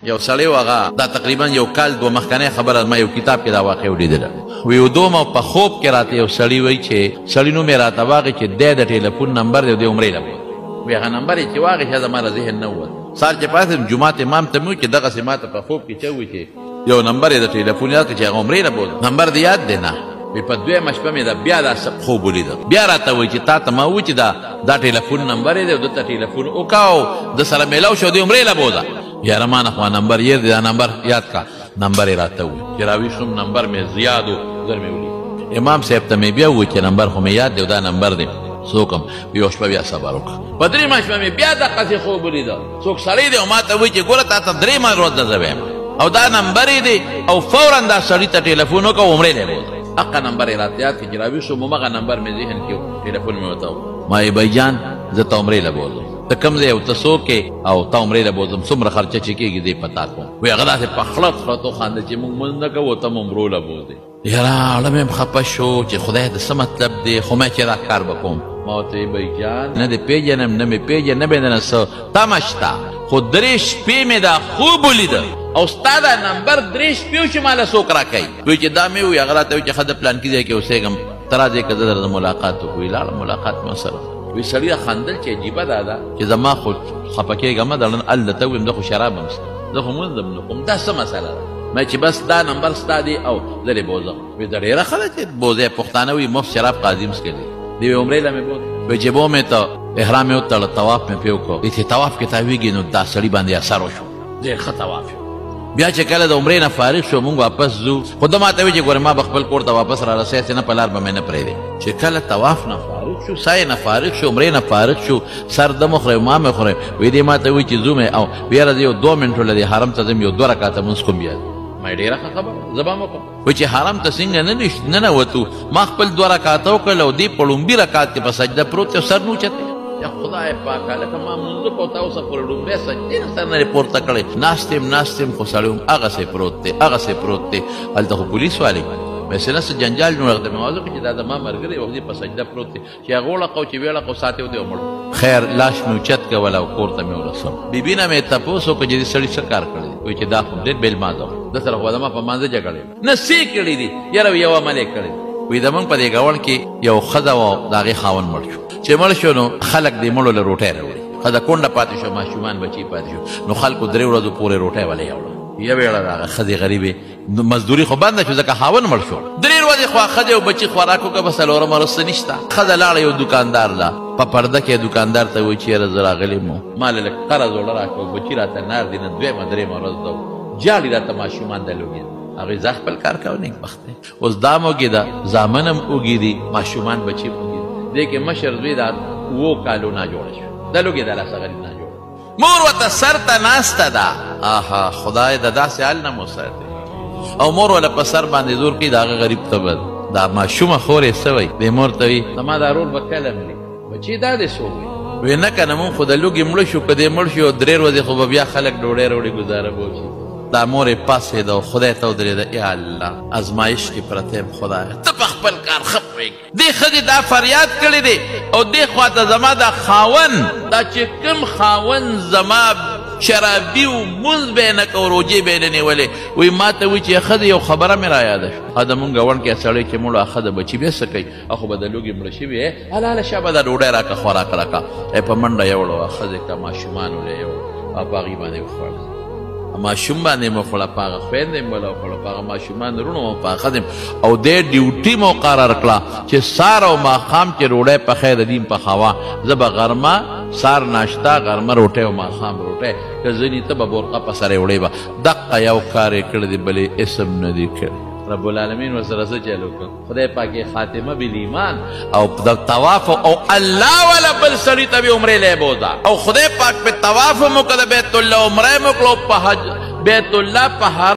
یو سړی و، هغه دا تقریبا یو کال دوه مخکنۍ خبره، ما یو کتاب کې دا واقع ولیدله. وی ودوم او په خوب کې راته یو سړی وایي چې سړي نوم یې راته واغی چې دی د ټلیفون نمبر دی، دی عمرې له بوته. وی هغه نمبر یې چې واغی چې زما له ذهن نه ووت. سهار چې پاڅېدم جومات امام ته مې وویل چې دغسې ما ته په خوب کې چا وویل چې یو نمبر یې د ټلیفون یاد کړ چې هغه عمرې له بوته، نمبر دې یاد دی؟ نه. وی په دویمه شپه مې دا بیا دا خوب ولیده، بیا راته وایي چې تا ته ما وویل چې دا ټلیفون نمبر یې دی او ده ته ټلیفون وکړه او ده سره میلاو شو، دی عمرې له بوځه. یاره ما نه خو نمبر یې دی، دا نمبر یاد کړه. نمبر یې راته وویل چې راویښ شوم، نمبر مې زیاد و، زر مې ولید. امام صاحب ته مې بیا وویل چې نمبر خو مې یاد دی او دا نمبر دی، څوک هم. یوه شپه بیا صبر وکړه، په درېیمه شپه مې بیا دقسې خوب ولیده، څوک سړی دی او ما ته وایي چې ګوره تا ته درېیمه ورځ ده زه وایم او دا نمبر یې دی، او فورا دا سړي ته ټلیفون وکړه او عمرې له یې بوځه. هغه نمبر یې راته یاد کړ چې راویښ شوم، همغه نمبر مې ذهن کې و، ټلیفون مې ورته وکړ. ما یې بای جان زه ته عمرې له بوځم، ته کوم ځای او ته څوک یې او تا عمرې له بوځم، څومره خرچه چې کېږي زه یې په تا کوم. وایي هغه داسې په خړت خړت وخاندل چې موږ لمونځ نه کوو ته مو عمرو له بوځې. یاره اړه مې هم خفه شو چې خدای د څه مطلب دی، خو ما چې دا کار به کوم. ما ورته ویل بای جان نه دې پېژنم، نه مې پېژنې، نه مې درنه څه تمه شته، خو درې شپې مې دا خوب ولیده او ستا دا نمبر درې شپې وشو ما له څوک راکوي. وایي چې دا مې وویل، هغه راته وویل چې ښه د پلانکي ځای کې اوسېږم، ته راځې که زه درته ملاقات وکړو. وایي لاړم ملاقات مې ورسره. وایي سړي خندل چې عجیبه دا ده چې زما خو خفه کېږه مه، درنه هلته ووایم زه خو شراب هم څښم، زه خو لمونځ هم نه کوم، دا څه مسله ده؟ ما چې بس دا نمبر ستا دی او زه دې بوځم. وایي دا ډېره ښه ده چې بوځې، پښتانه وایي مفت شراب قاضي هم څښلی دی. وایي عمرې له مې بوت. وایي چې بو مې ته احرام یې وتړه، طواف مې پرې وکړ. وایي چې طواف کې تاوېږي نو دا سړي باندې اثر وشو، ډېر ښه طواف یې. بیا چې کله د عمرې نه فارغ شو موږ واپس ځو، خو ده ما ته وویل چې ګورې ما به خپل کور ته واپس را رسوې، هسې نه په لار به مې نه پرېږدې. چې کله طواف نه فارغ شو، سعی نه فارغ شو، عمرې نه فارغ شو، سر ده مو خورې ما مې خورې. وایي دې ما ته وویل چې ځو مې او یاره زه یو دوه منټو له دې حرم ته ځم، یو دوه رکعته لمونځ کوم بیا ځم. ما یې ډېره ښه خبره زه به هم وکړم. وایي چې حرم ته څنګه ننوتو، ما خپل دوه رکعته وکړل او دې په ړومبي رکعت کې په سجده پروت دی او سر نه اوچتوي. یا خدای پاکه لکه ما لمونځ وکړ او تا اوسه پورې ړومبی سجدې نه سر نه دی پورته کړی. ناست یم ناست یم خو سړی وم هغسې پروت دی هغسې پروت دی. هلته خو پولیس والي مې څه نه څه جنجال جوړ، هغه ته مې اواز وکړ چې دا زما ملګری وخت دی په سجده پروت دی، چې هغه وړقه چې ویړقه ساتې و دی ومړ. خیر لاش مې اوچت کول او کور ته مې ورسوم. بیبي نه مې تپوس وکړ چې دې سړي څه کار کړی دی؟ وایي چې دا خو ډېر بې لمانځه و، ده سره خو زما په مانځه جګړې نه څه یې کړي دي، یاره یو عمل یې کړی دی. وایي زموږ په دې ګاونډ کې یو ښځه وه، د هغې خاوند مړ شو. چې مړ شو نو خلک دې مړو له روټۍ راوړي، ښځه کونډه پاتې شوه، ماشومان بچي پاتې شو، نو خلکو درې ورځو پورې روټۍ ولې یوړه. یوې وړه هغه ښځې غریبې مزدوري خو بنده شو ځکه خاوند مړ شو. درې ورځې خو ښځې او بچي خوراک وکړه، په څلورمه ورځ څه نشته. ښځه لاړه یو دوکاندار له په پرده کې دوکاندار ته وایي چې یاره زه راغلی یم، ما له لږ قرض اوړه راکړه، بچي راته نار دي، نه دویمه درېیمه ورځ ده، جاړي راته ماشومان د لوږې. هغوی ځه خپل کار کوه نېکبخت دی. اوس دا هم وږې ده، زامن هم وږي دي، ماشومان بچي هم وږي دي. دې کې مشر زوی دا اوو کالو ناجوړه شو، د لوږې د لاسه غریب ناجوړه. مور ورته سر ته ناسته ده، آها خدای د داسې حال نه مو ساتي. او مور وله په سر باندې زور کوي، د هغه غریب ته به دا ماشومه خور یې څه وایي؟ دې مور ته وایي زما دا ورور به کله مري، بچې دا دې څوک وي؟ وایي نه که نه موږ خو د لوږې مړه شو، که دې مړ شو درې ورځې خو به بیا خلک ډوډۍ راوړي ګزاره به وشي. دا مور یې پاڅېده او خدای ته ودرېده، یا الله ازمایش کې پرته یم خدایه ته په خپل کار ښه پوهېږې. دې ښځې دا فریاد کړی دی او دې خوا ته زما دا خاوند، دا چې کوم خاوند زما شرابي و، لمونځ به یې نه کوو، روژې به یې نه نیولې، وایي ما ته وایي چې ښځې یو خبره مې رایاده شوه، د مونږ ګاونډ کې سړی چې مړ و، ښځه بچي بیا څه کوي، خو به د لوږې مړه شوي، هله هله شابه دا ډوډۍ راکړه خوراک راکړه. یې په منډه یوړه، ښځې که ماشومانو له یوړه او په هغې باندې وخوړه، ماشوم باندې مو خوړه، په هغه خویندې مو وله وخوړه، په هغه ماشومان وروڼو مو، په هغه ښځې. او دې ډیوټي مقرر کړه چې سهار او ماښام چې ډوډۍ پخې د دین پخوه، زه به غرمه سهار ناشته، غرمه روټۍ او ماښام روټۍ، که ځینې ته به بورقه په سر یې وړې به. دقه یو کار یې کړی دی، بل یې اسم نه دی کړی. رب العالمین ورسره څه چل وکړ؟ خدای پاک یې خاتمه بالایمان او د طواف او الله ولا بل سړي ته به عمرې له بوځه، او خدای پاک په طواف هم وکړه، د بیت الله عمره یې وکړه، په حج بیت الله په